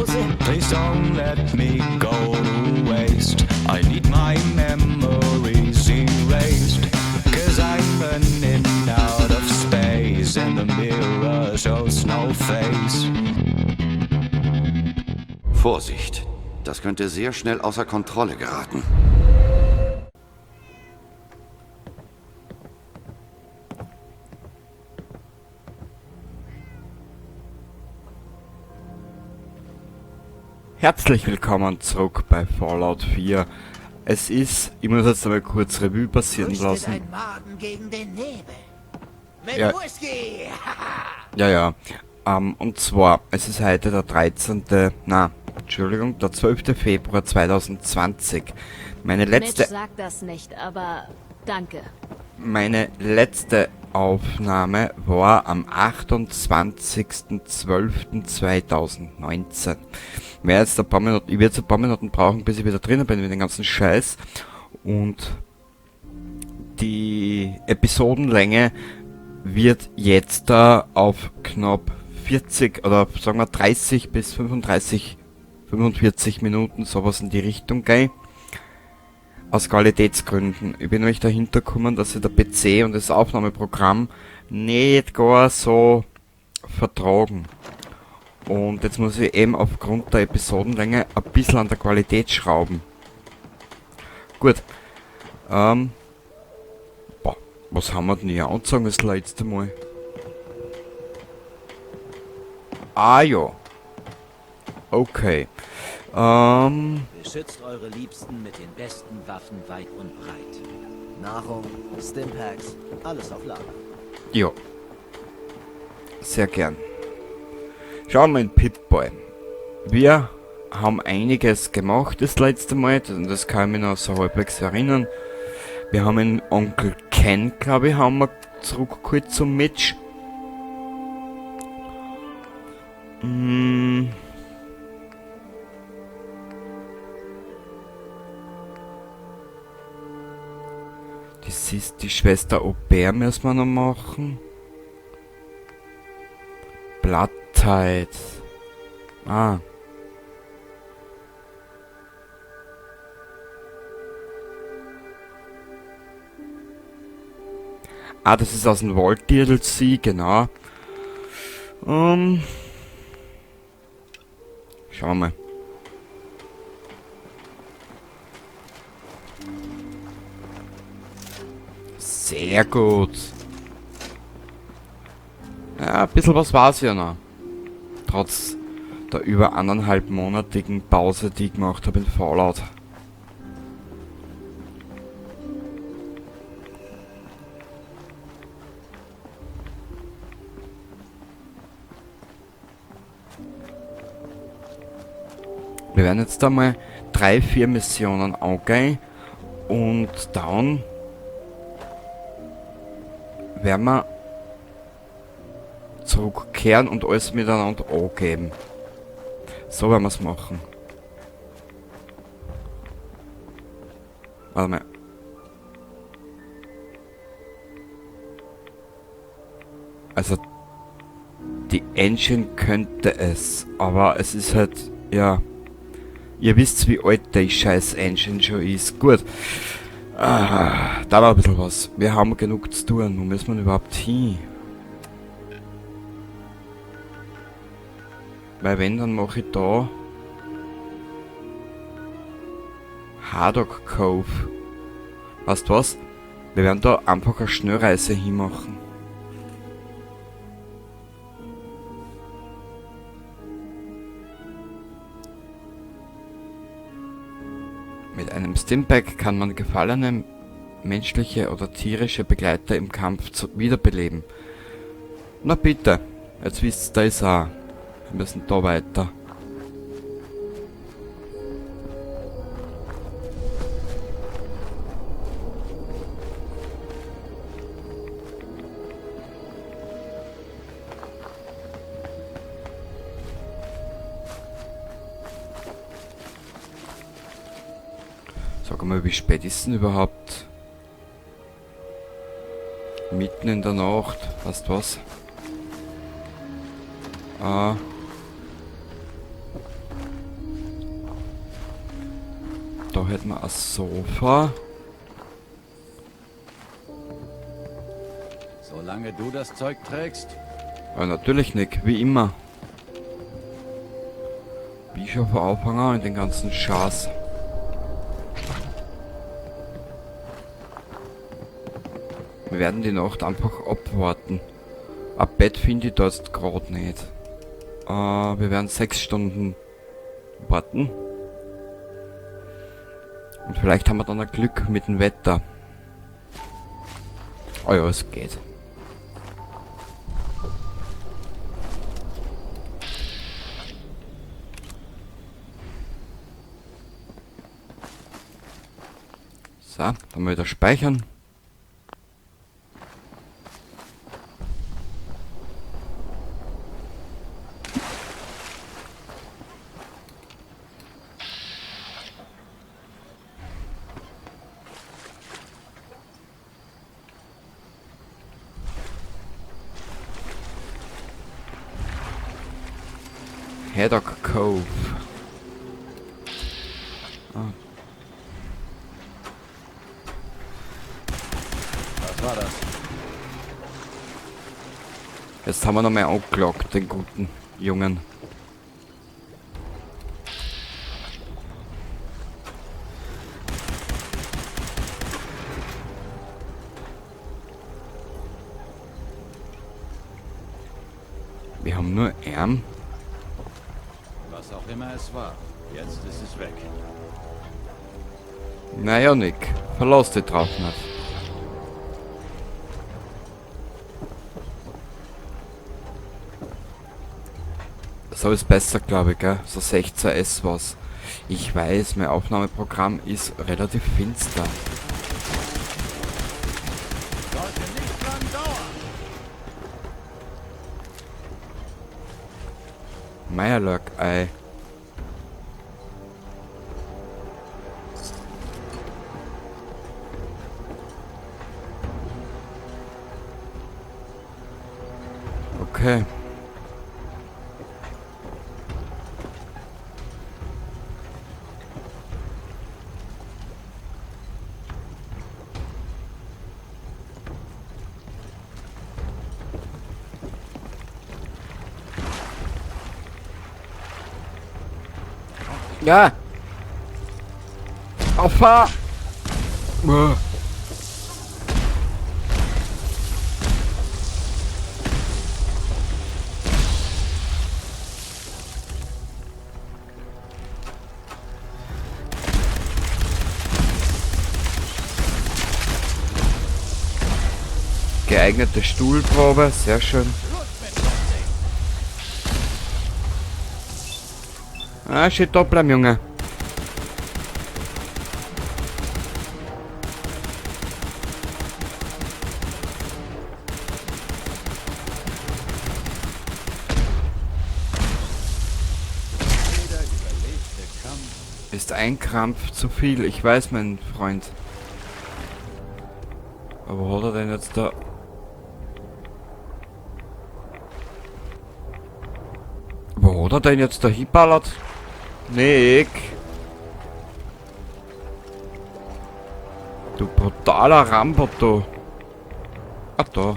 Hause. Please don't let me go to waste. I need my memories erased. 'Cause I'm running out of space and the mirror shows no face. Vorsicht, das könnte sehr schnell außer Kontrolle geraten. Herzlich willkommen zurück bei Fallout 4. Es ist, ich muss jetzt einmal kurz Revue passieren Rüstet lassen. ein Magen gegen den Nebel. Mit Ja. Whisky! Ja, ja. Und zwar, es ist heute der 13., na, Entschuldigung, der 12. Februar 2020. Meine letzte, Mitch sagt das nicht, aber danke. meine letzte Aufnahme war am 28.12.2019. Wer jetzt ein paar Minuten, ich werde jetzt ein paar Minuten brauchen, bis ich wieder drinnen bin mit dem ganzen Scheiß. Und die Episodenlänge wird jetzt da auf knapp 40 oder sagen wir 30 bis 35, 45 Minuten, sowas in die Richtung gehen. Aus Qualitätsgründen. Ich bin nämlich dahinter gekommen, dass sich der PC und das Aufnahmeprogramm nicht gar so vertragen. Und jetzt muss ich eben aufgrund der Episodenlänge ein bisschen an der Qualität schrauben. Gut. Boah, was haben wir denn hier angezogen das letzte Mal? Ah ja. Okay. Beschützt eure Liebsten mit den besten Waffen weit und breit. Nahrung, Stimpacks, alles auf Lager. Ja. Sehr gern. Schauen wir in Pip-Boy. Wir haben einiges gemacht das letzte Mal, und das kann ich mich noch so halbwegs erinnern. Wir haben den Onkel Ken, glaube ich, haben wir zurückgeholt zum Mitch. Das ist die Schwester Aubert, müssen wir noch machen. Bloodtide. Ah. Ah, das ist aus dem Vault DLC, genau. Schauen wir mal. Sehr gut. Ja, ein bisschen was war's ja noch. Trotz der über anderthalbmonatigen Pause, die ich gemacht habe in Fallout. Wir werden jetzt einmal 3, 4 Missionen angehen und dann werden wir zurückkehren und alles miteinander angeben. So werden wir's machen. Warte mal. Also, die Engine könnte es, aber es ist halt, ja... Ihr wisst, wie alt die scheiß Engine schon ist. Gut. Ah, da war ein bisschen was. Wir haben genug zu tun. Wo müssen wir denn überhaupt hin? Weil wenn, dann mach ich da Haddock Cove. Weißt du was? Wir werden da einfach eine Schnellreise hinmachen. Mit einem Stimpack kann man gefallene menschliche oder tierische Begleiter im Kampf wiederbeleben. Na bitte, jetzt wisst ihr das auch. Wir müssen da weiter. Sag mal, wie spät ist denn überhaupt? Mitten in der Nacht, weißt du was? Ah. Da hätten wir ein Sofa. Solange du das Zeug trägst? Ja, natürlich nicht, wie immer. Bischof Aufhänger und den ganzen Schaß. Wir werden die Nacht einfach abwarten. Ein Bett finde ich da jetzt grad nicht. Wir werden 6 Stunden warten. Und vielleicht haben wir dann ein Glück mit dem Wetter. Oh ja, es geht. So, dann mal wieder speichern. Haddock Cove. Ah. Was war das? Jetzt haben wir noch mal angelockt, den guten Jungen. Wir haben nur Arm. Was auch immer es war, jetzt ist es weg. Naja, Nick, verlass dich drauf nicht. So ist besser, glaube ich, gell? So 16S was. Ich weiß, mein Aufnahmeprogramm ist relativ finster. Sollte nicht lang dauern. Meierlurk-Ei. Okay. Ja. Auffahr! Uah. Geeignete Stuhlprobe, sehr schön. Ah, shit, da bleiben, Junge. Ist ein Krampf zu viel, ich weiß, mein Freund. Aber wo hat er denn jetzt da... Wo hat er denn jetzt da hinballert? Nick! Du brutaler Rambo, du! Ah, da.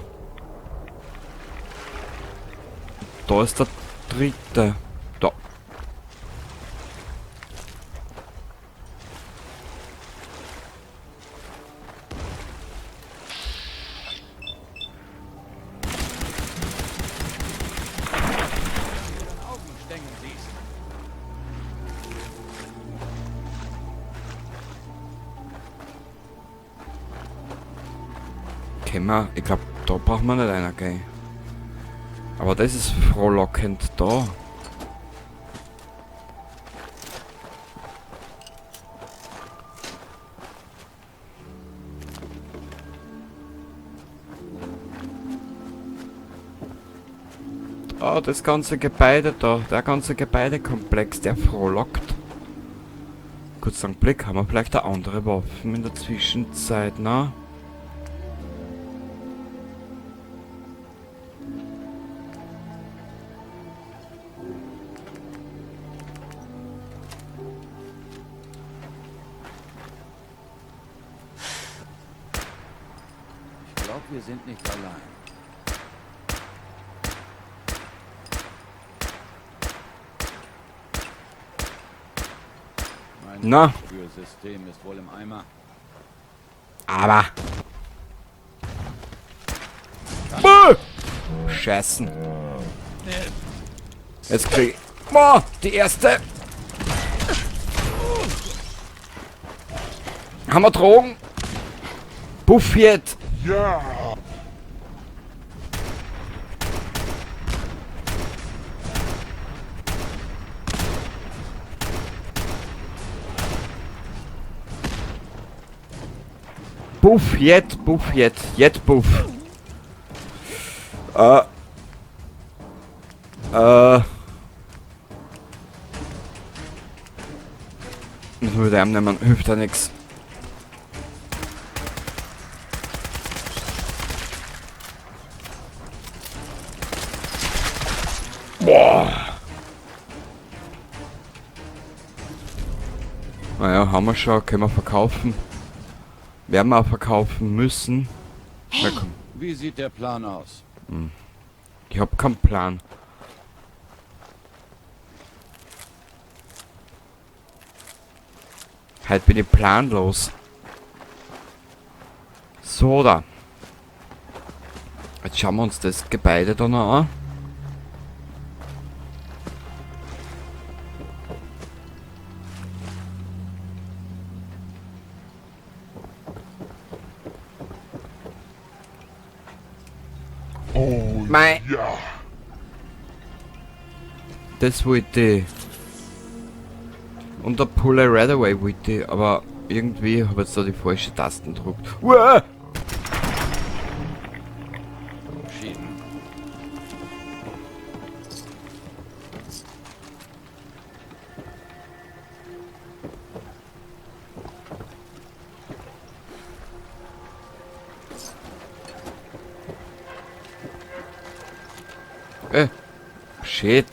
Da ist der dritte. Da. Ich glaub, da braucht man nicht einer, gell? Aber das ist frohlockend da. Ah, das ganze Gebäude da, der ganze Gebäudekomplex, der frohlockt. Kurz einen Blick, haben wir vielleicht eine andere Waffen in der Zwischenzeit, ne? Wir sind nicht allein. Mein Na. Spürsystem ist wohl im Eimer. Aber. Buh! Scheißen. Jetzt krieg ich. Boah, die erste. Haben wir Drogen? Buff jetzt. Ja. Buff jetzt, Buff jetzt, jetzt Buff. Müssen wir wieder einnehmen, hilft ja nix. Boah. Naja, haben wir schon, können wir verkaufen. Werden wir auch verkaufen müssen. Hey. Na komm. Wie sieht der Plan aus? Ich hab keinen Plan. Halt bin ich planlos. So, da. Jetzt schauen wir uns das Gebäude da noch an. Oh, Mei. ja. Das wollte ich. Und der Pulle Radaway wollte ich, aber irgendwie hab ich jetzt da die falsche Tasten gedrückt. Uah! Schieben. Shit.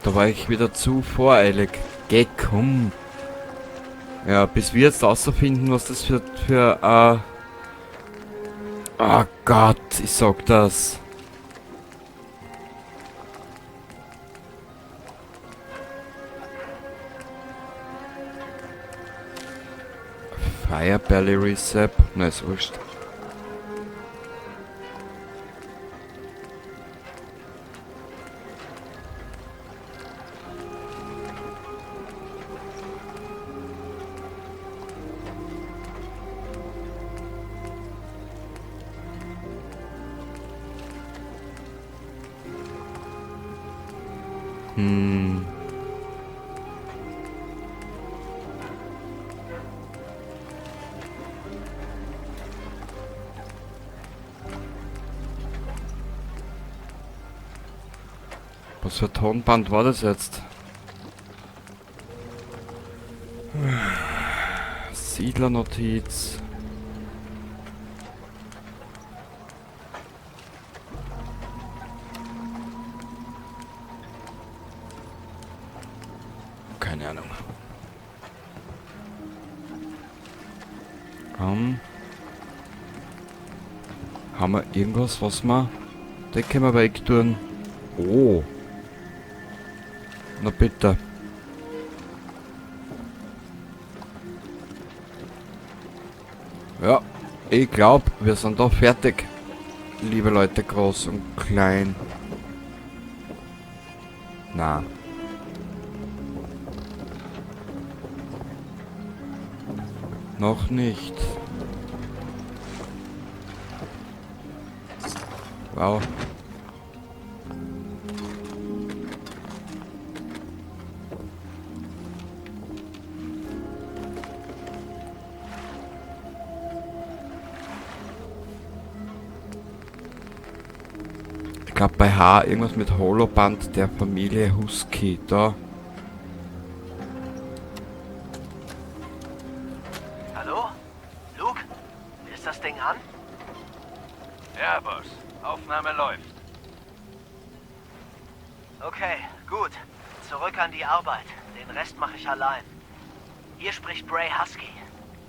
Da war ich wieder zu voreilig. Geh, komm. Ja, bis wir jetzt rausfinden, was das für oh Gott, ich sag das. Firebelly Recep. Na, ist wurscht. Was für ein Tonband war das jetzt? Siedlernotiz. Keine Ahnung. Haben wir irgendwas, was wir... Da können wir weg tun. Oh. Na bitte. Ja, ich glaub, wir sind da fertig. Liebe Leute, groß und klein. Na. Noch nicht. Wow. Ich glaub, bei H irgendwas mit Holoband der Familie Husky. Da. Hallo? Luke? Ist das Ding an? Ja, Boss. Aufnahme läuft. Okay, gut. Zurück an die Arbeit. Den Rest mache ich allein. Hier spricht Bray Husky.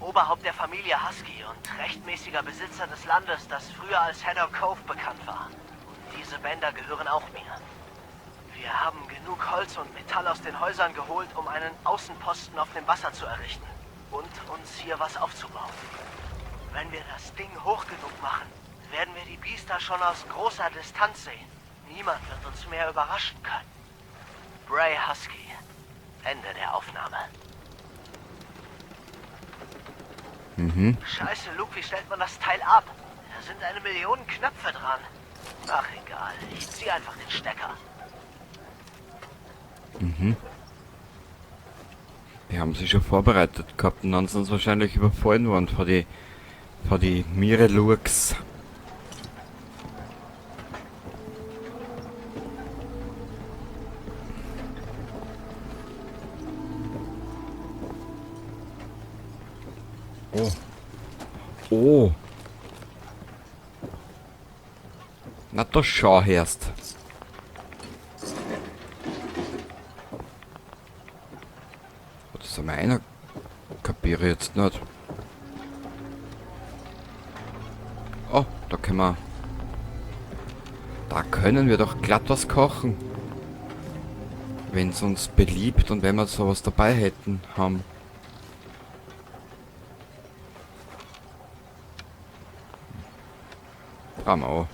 Oberhaupt der Familie Husky und rechtmäßiger Besitzer des Landes, das früher als Haddock Cove bekannt war. Und diese Bänder gehören auch mir. Wir haben genug Holz und Metall aus den Häusern geholt, um einen Außenposten auf dem Wasser zu errichten und uns hier was aufzubauen. Wenn wir das Ding hoch genug machen, werden wir die Biester schon aus großer Distanz sehen. Niemand wird uns mehr überraschen können. Bray Husky. Ende der Aufnahme. Scheiße, Luke, wie stellt man das Teil ab? Da sind 1 Million Knöpfe dran. Ach, egal. Ich zieh einfach den Stecker. Die haben sich schon vorbereitet gehabt und dann sind sie wahrscheinlich überfallen worden vor die Mirelurks. Oh. Oh. Na, da schau erst. Oh, das ist meiner. Kapiere jetzt nicht. Oh, da können wir. Da können wir doch glatt was kochen. Wenn's uns beliebt und wenn wir sowas dabei hätten, haben. Brauchen wir auch.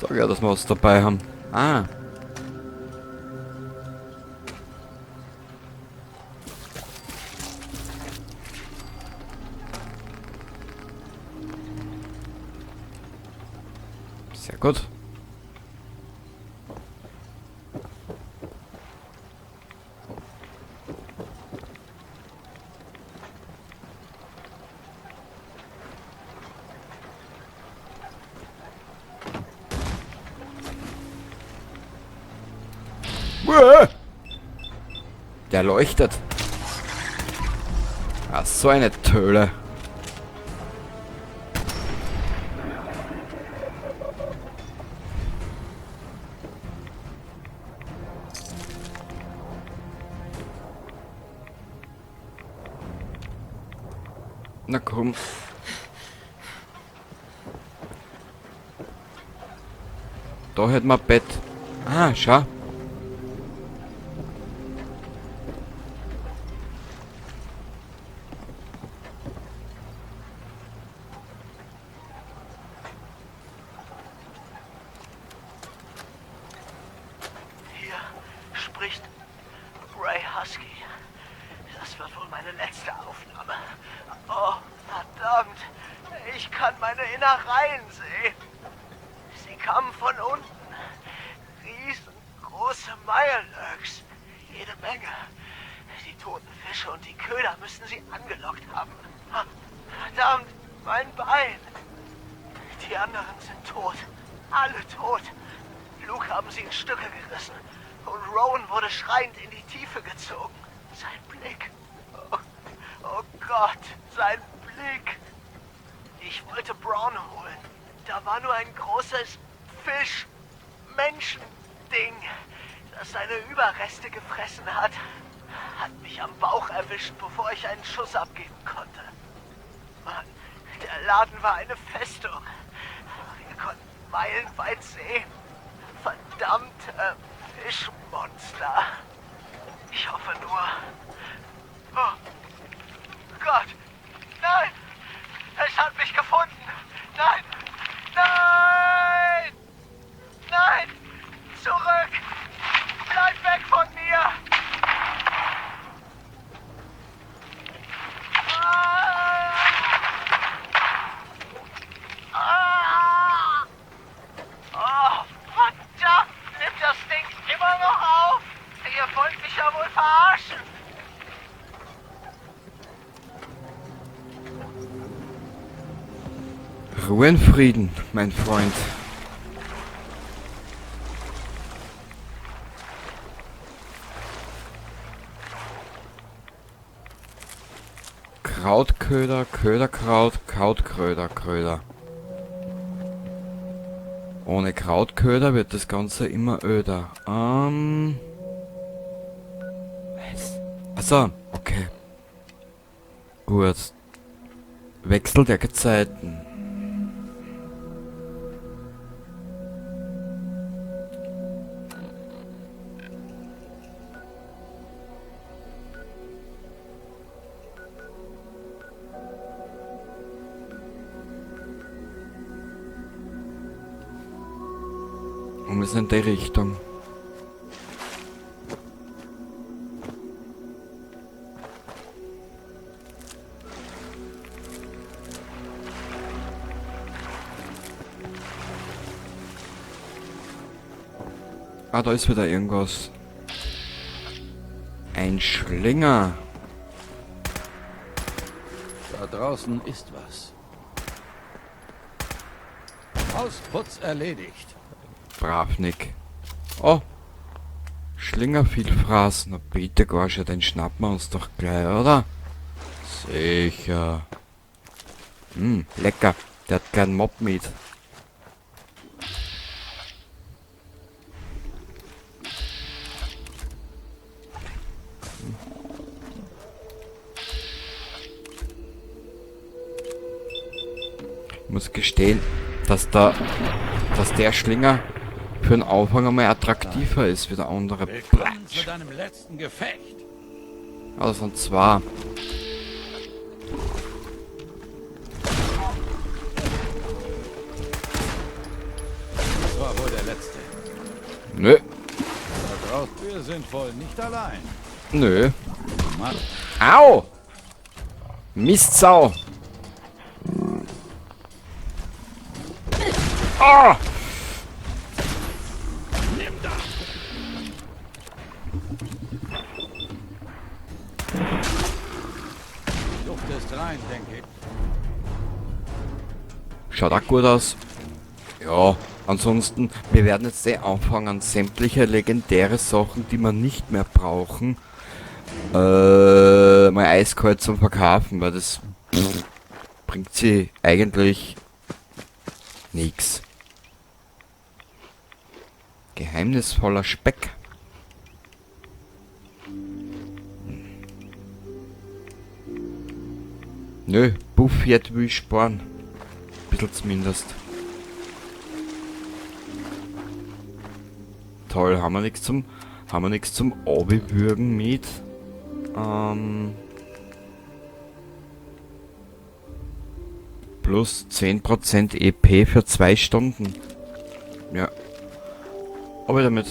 Sag ja, dass wir was dabei haben. Ah. Sehr gut. Der leuchtet. Ah, so eine Töle. Na komm. Da hätten wir Bett. Ah, schau. Hier spricht Bray Husky. Das wird wohl meine letzte Aufnahme. Oh, verdammt. Ich kann meine Innereien sehen. Sie kamen von unten. Riesengroße Mirelurks. Jede Menge. Die toten Fische und die Köder müssen sie angelockt haben. Verdammt, mein Bein. Die anderen sind tot. Alle tot. Luke haben sie in Stücke gerissen. Und Rowan wurde schreiend in die Tiefe gezogen. Sein Blick. Oh, oh Gott, sein Blick. Ich wollte Braun holen. Da war nur ein großes Fisch-Menschen-Ding, das seine Überreste gefressen hat. Hat mich am Bauch erwischt, bevor ich einen Schuss abgeben konnte. Mann, der Laden war eine Festung. Wir konnten meilenweit sehen. Verdammte Fischmonster. Ich hoffe nur... Oh Gott! Nein! Es hat mich gefunden! Nein! Nein! Nein! Zurück! Bleib weg von mir! Ah! Ah! Oh, verdammt! Nimmt das Ding immer noch auf? Ihr wollt mich ja wohl verarschen! Ruhe in Frieden, mein Freund. Krautköder, Köderkraut, Krautkröder, Kröder. Ohne Krautköder wird das Ganze immer öder. Achso, okay. Gut. Wechsel der Gezeiten. Und wir sind in die Richtung. Ah, da ist wieder irgendwas. Ein Schlinger. Da draußen ist was. Hausputz erledigt. Brav, Nick. Oh. Schlinger viel Fraß. Na bitte, Gorsche, den schnappen wir uns doch gleich, oder? Sicher. Hm, lecker. Der hat keinen Mob mit. Ich muss gestehen, dass der Schlinger für einen Anfang einmal attraktiver ist wie der andere. Willkommen zu deinem letzten Gefecht. Also und zwar. Das war wohl der letzte. Nö. Da draußen, wir sind wohl nicht allein. Nö. Mann. Au! Mistsau! Ah! Nimm das! Luft ist rein, denke ich. Schaut auch gut aus. Ja, ansonsten, wir werden jetzt eh anfangen, sämtliche legendäre Sachen, die wir nicht mehr brauchen, mal eiskalt zum Verkaufen, weil das bringt sie eigentlich nix. Geheimnisvoller Speck. Nö, Buffet will ich sparen. Bisschen zumindest. Toll, haben wir nichts zum Abwürgen mit. Plus 10% EP für 2 Stunden. Ja. Aber damit.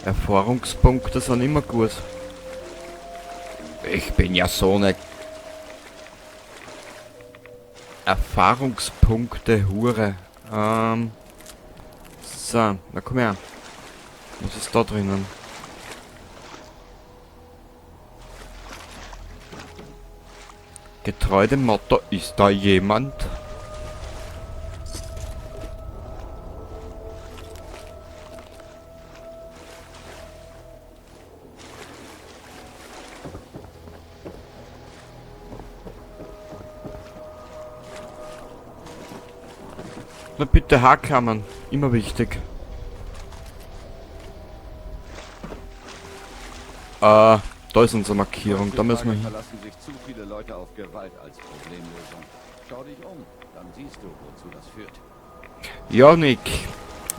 Erfahrungspunkte sind immer gut. Ich bin ja so eine Erfahrungspunkte-Hure. So, na komm her. Was ist da drinnen? Getreu dem Motto, ist da jemand? Na bitte, Haarklammern. Immer wichtig. Da ist unsere Markierung, da müssen wir hin. Verlassen sich zu viele Leute auf Gewalt als Problemlösung. Schau dich um, dann siehst du, wozu das führt. Ja, Nick.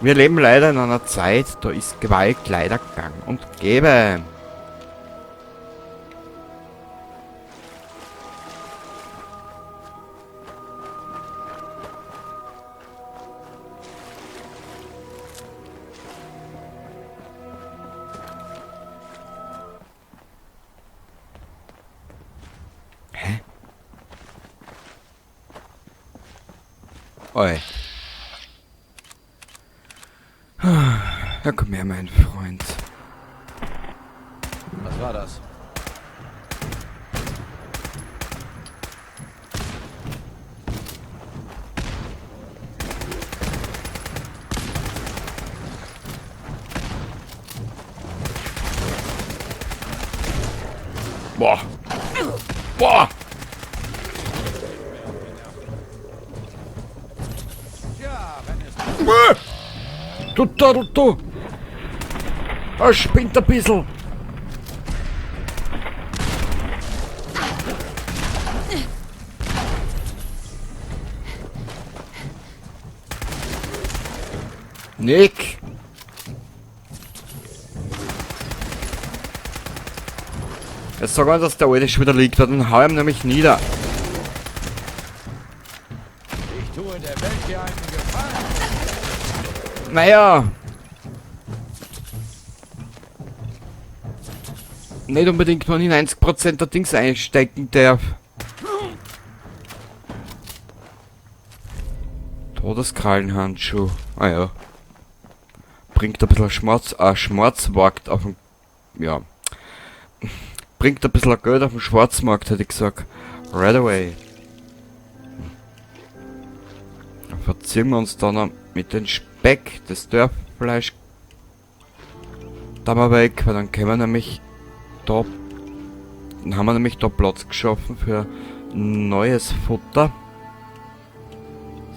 Wir leben leider in einer Zeit, da ist Gewalt leider gang und gäbe. Hä? Oi. Ja, komm her, mein Freund. Was war das? Boah. Boah. Du, du, du, du. Er spinnt ein bisschen. Nick! Jetzt sag mal, dass der alte schon wieder liegt, weil dann hau ich ihn nämlich nieder. Ich tue der Welt hier einen Gefallen. Naja. Nicht unbedingt, wenn ich 90% der Dings einstecken darf. Todeskrallenhandschuh. Ah ja. Bringt ein bisschen Schmerz, Schwarzmarkt auf dem... Ja. Bringt ein bisschen Geld auf dem Schwarzmarkt, hätte ich gesagt. Right away. Dann verziehen wir uns dann noch mit dem Speck, das Dörrfleisch da mal weg, weil dann können wir nämlich da, dann haben wir nämlich da Platz geschaffen für neues Futter.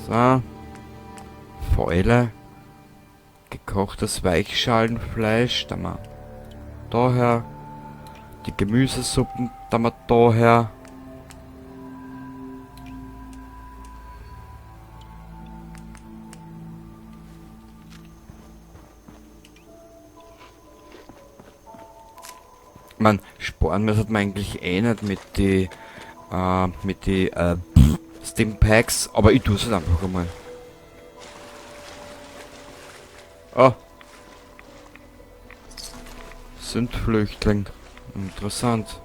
So. Fäule. Gekochtes Weichschalenfleisch, da mal daher. Die Gemüsesuppen, da mal daher. Man, sparen müssen wir eigentlich eh nicht mit die Stimpacks, aber ich tue es halt einfach einmal. Oh. Sind Flüchtling. Interessant.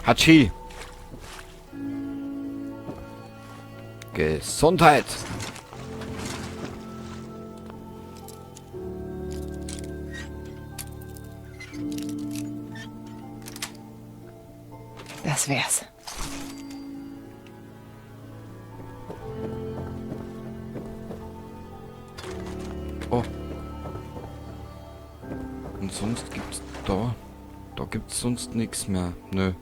Hatschi! Gesundheit! Das wär's. Oh. Und sonst gibt's da... Da gibt's sonst nix mehr. Nö.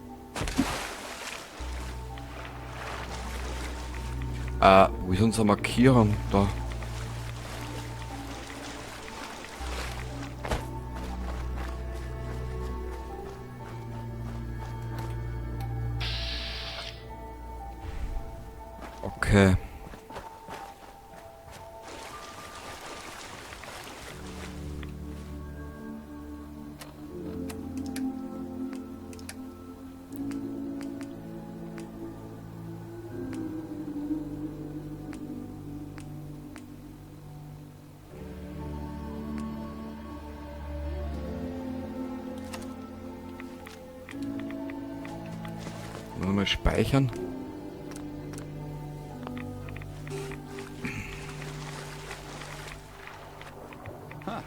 Wo ist unsere Markierung? Da. Okay. Mal speichern. Ha,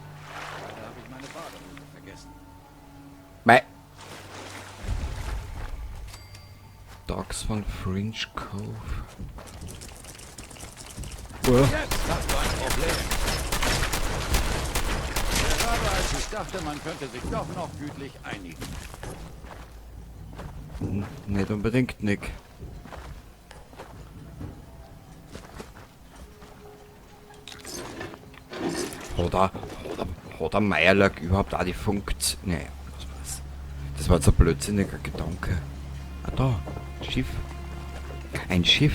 leider habe ich meine Badehose vergessen. Mei. Dogs von Fringe Cove. Oh. Jetzt hast du ein Problem. Gerade als ich dachte, man könnte sich doch noch gütlich einigen. Nicht unbedingt, Nick. Hat der Meierlack überhaupt auch die Funktion? Nee, was war's? Das war jetzt ein blödsinniger Gedanke. Ah, da. Schiff. Ein Schiff.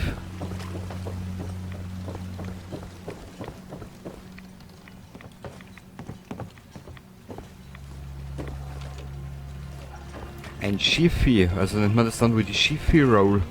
Ein Schiffi, also nennt man das dann wohl die Schiffi-Roll.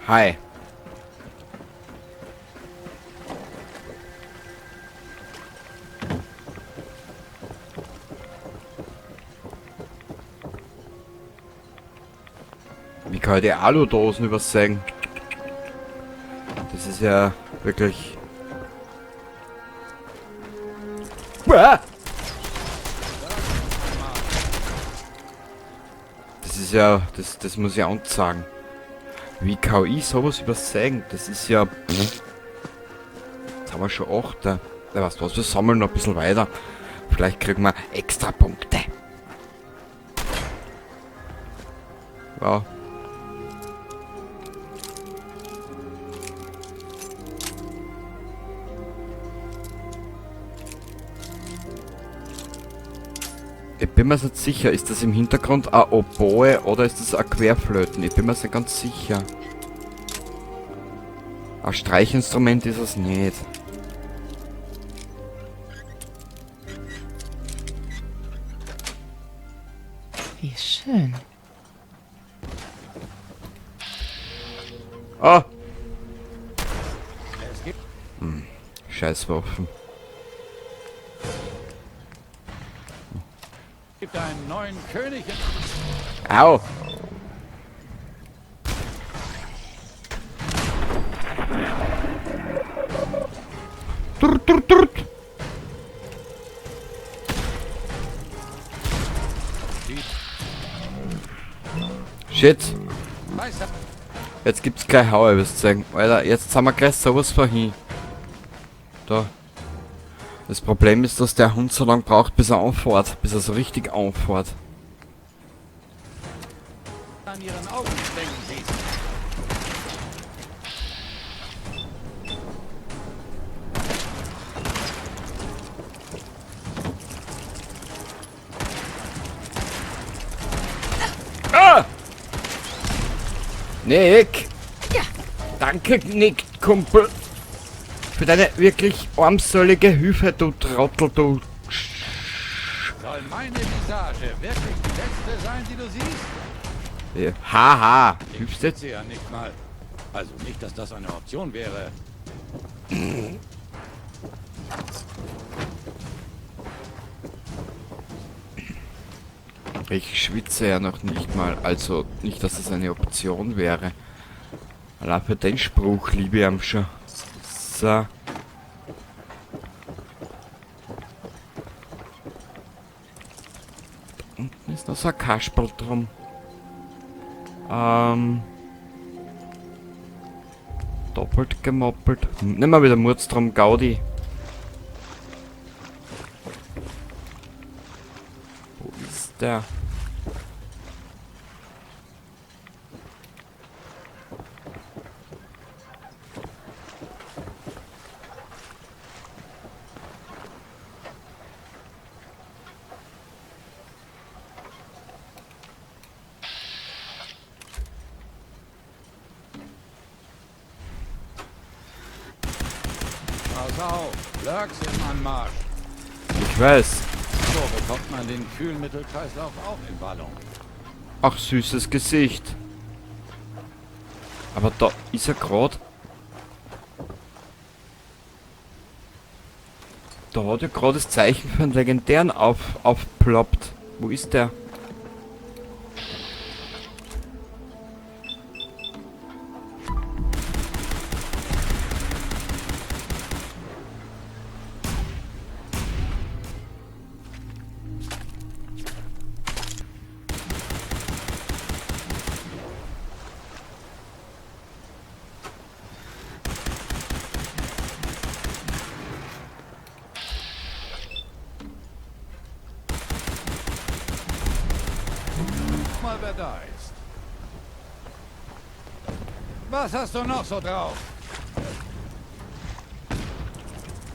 Hi. Wie kann ich die Aludosen übersehen? Das ist ja wirklich... Uah! Das ist ja... Das muss ich auch sagen. Wie kann ich sowas übersehen? Das ist ja... Jetzt haben Haben wir schon 8. Ja, weißt du was, wir sammeln noch ein bisschen weiter. Vielleicht kriegen wir extra Punkte. Ja. Ich bin mir nicht sicher, ist das im Hintergrund eine Oboe oder ist das eine Querflöten? Ich bin mir nicht ganz sicher. Ein Streichinstrument ist es nicht. Wie schön. Ah! Scheißwaffen. Gibt einen neuen König. Au! Trut, trut, trut. Shit. Jetzt gibt's gleich Haue, wirst du sagen. Alter, jetzt haben wir gleich sowas vorhin. Da. Das Problem ist, dass der Hund so lange braucht, bis er anfährt. Bis er so richtig anfährt. An ihren Augen denken Sie. Ah! Nick! Danke, Nick, Kumpel. Für deine wirklich armselige Hilfe, du Trottel, du. Soll meine Visage wirklich die letzte sein, die du siehst? Ja, haha. Hilfst jetzt? Sie ja nicht mal. Also nicht, dass das eine Option wäre. Ich schwitze ja noch nicht mal. Also nicht, dass das eine Option wäre. Allein für den Spruch liebe ich ihn schon. So. Da unten ist noch so ein Kasperl drum. Doppelt gemoppelt. Nimm mal wieder Murz drum, Gaudi. Wo ist der? Pass auf, Lurks im Anmarsch. Ich weiß. So bekommt man den Kühlmittelkreislauf auch in Ballung. Ach, süßes Gesicht. Aber da ist er grad. Da hat ja grad das Zeichen für einen legendären aufploppt. Wo ist der? Mal, wer da ist. Was hast du noch so drauf?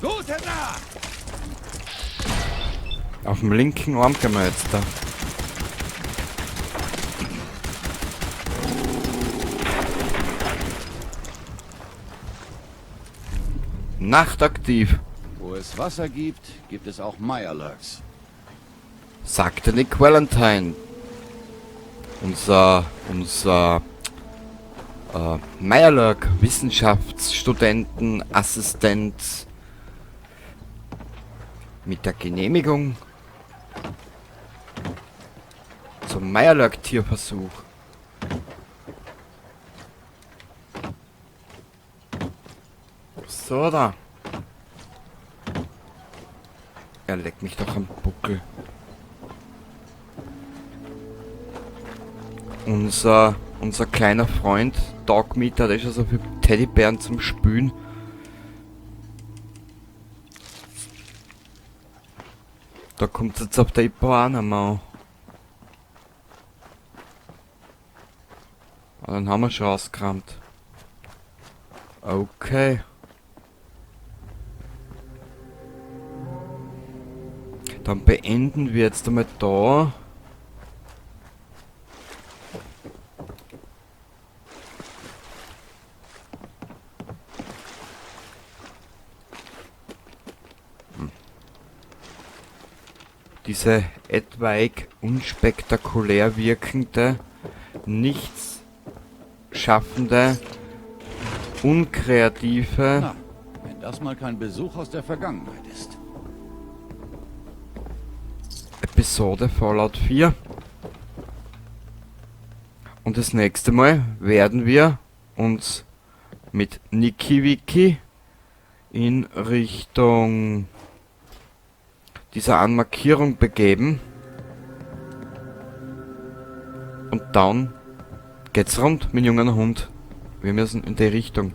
Gute Nacht! Auf dem linken Arm gehen wir jetzt da. Nachtaktiv. Wo es Wasser gibt, gibt es auch Mirelurks. Sagte Nick Valentine. Unser Mirelurk Wissenschaftsstudenten, Assistent mit der Genehmigung zum Mirelurk Tierversuch. So da. Er leckt mich doch am Buckel. Unser kleiner Freund Dogmeat hat eh schon so viele Teddybären zum Spülen. Da kommt jetzt auf der Ipo auch nicht mehr an. Ah, dann haben wir schon ausgerammt. Okay. Dann beenden wir jetzt einmal da. Diese etwaig unspektakulär wirkende, nichts schaffende, unkreative Na, wenn das mal kein Besuch aus der Vergangenheit ist. Episode Fallout 4. Und das nächste Mal werden wir uns mit Niki Wiki in Richtung dieser Anmarkierung begeben. Und dann geht's rund, mein junger Hund. Wir müssen in die Richtung.